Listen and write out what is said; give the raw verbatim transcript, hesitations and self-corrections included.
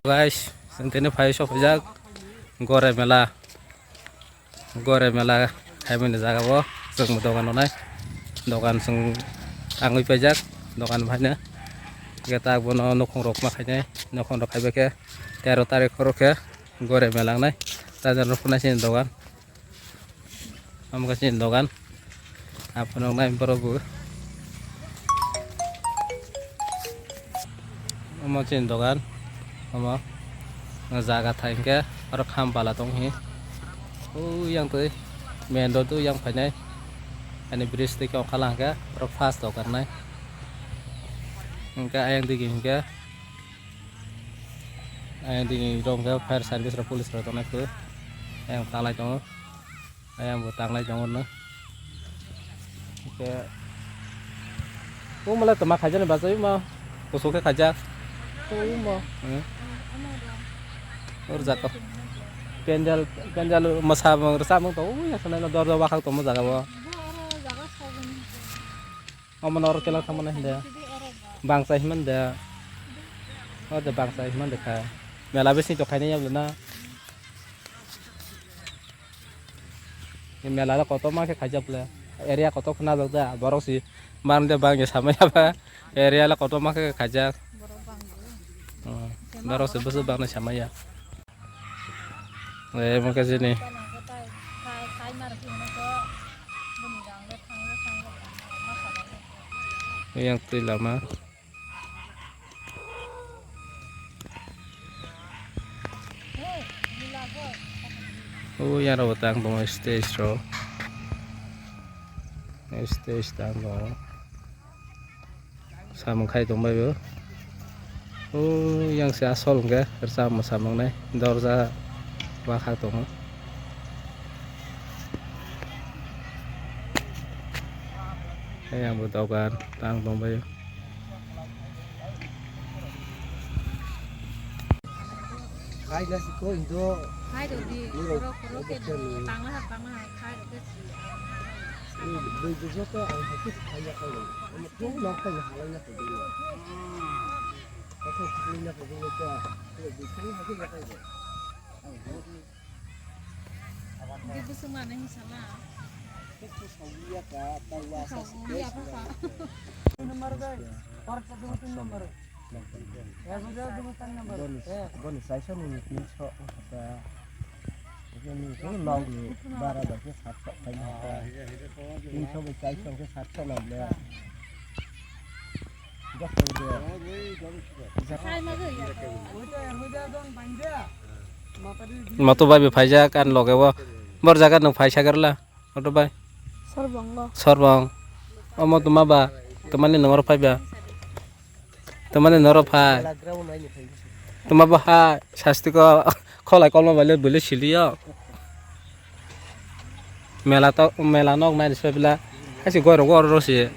Guys, chwng tini phai sokphaijak Gore Mela. Gore Mela khaimani jaga bo chwng dogan rwnai. Dogan chwng tangwi paijak, dogan phaino. Hwnkhe tak bono nukhung rok ma khainai, nukhung rok khaibai khe tero tarikh oro khe Gore Mela wngnai. Tajar rok phunai chini dogan. Omo khe chini dogan. Aphano nai borok bo. Omo chini dogan. Omo jaga thai hwnkhe oro kham pala tong hi. O yang twi main road o yang phainai. Ani bridge twi khe ongkha lang khe oro first dogan nai. Hwnkhe ayang digi hwnkhe Ayang digi rok hwnkhe fire service rok, police rok tongnai khe. Ayang talai tongo. Ayang bo tanglai tongo no. Hwnkhe o mala toma khaijani bachai ma. Kusu khe khaijak. O mo. Hmm. Or jaga. Pendal, pendal masa mung rwsa mung to. Ui, asana no dor dor wakhak tongma jaga bo. Omo no oro kela thangmani hwnde. Bangsa himande. Ode bangsa himande kha. Mela bising to khainai yabla na. Mela le kotorma khe khaijak le. Area kotor khna jak da. Borok si bang de bang ya samaya ba. Area le kotorma khe khaijak. Hmm. Borok si bwswk bang samaya. Eh, mo khe chini. Yang twi lama. O yang rok tang tongo stage rok. Stage tang tongo. Samung khai tongbai bo. O yang se asol hwnkhe rwchapmung samungnai dorja wakhak tongo. Yang bo dogan tang tongbai. Hai da siko indo. Hai do di, borok, borok ke do, tangla ha, tangla ha, khai do ke si. Ni bui bui joto ang hai ke khai ya khai. Ani kong nok khai halai na khai. Kok khai na khai ka. Bui khai hai ke ya khai. Di busung mana hi sala. Kok khai ya ka, tawa sa. Sawi apa sa? Nomor bai. Par satu number. Boni, boni saisa ni tinso wngkha. Boni khe nok ni bara bai khe satso khaina kha. Tinso bai saisa khe satso nang le. Joto de. Moto bai bai phaijak ani loge o. Bor jaga nwng phaisa gerla. Auto bai. Sorbongo. Sorbong. Omo tuma ba? Tumani nongor phai ba? Tumani noro phai. Tuma ba hai sasti ko kholai kolma bai le bwle siliyo. Mela to, mela nok nai se bila. Asi goro goro si.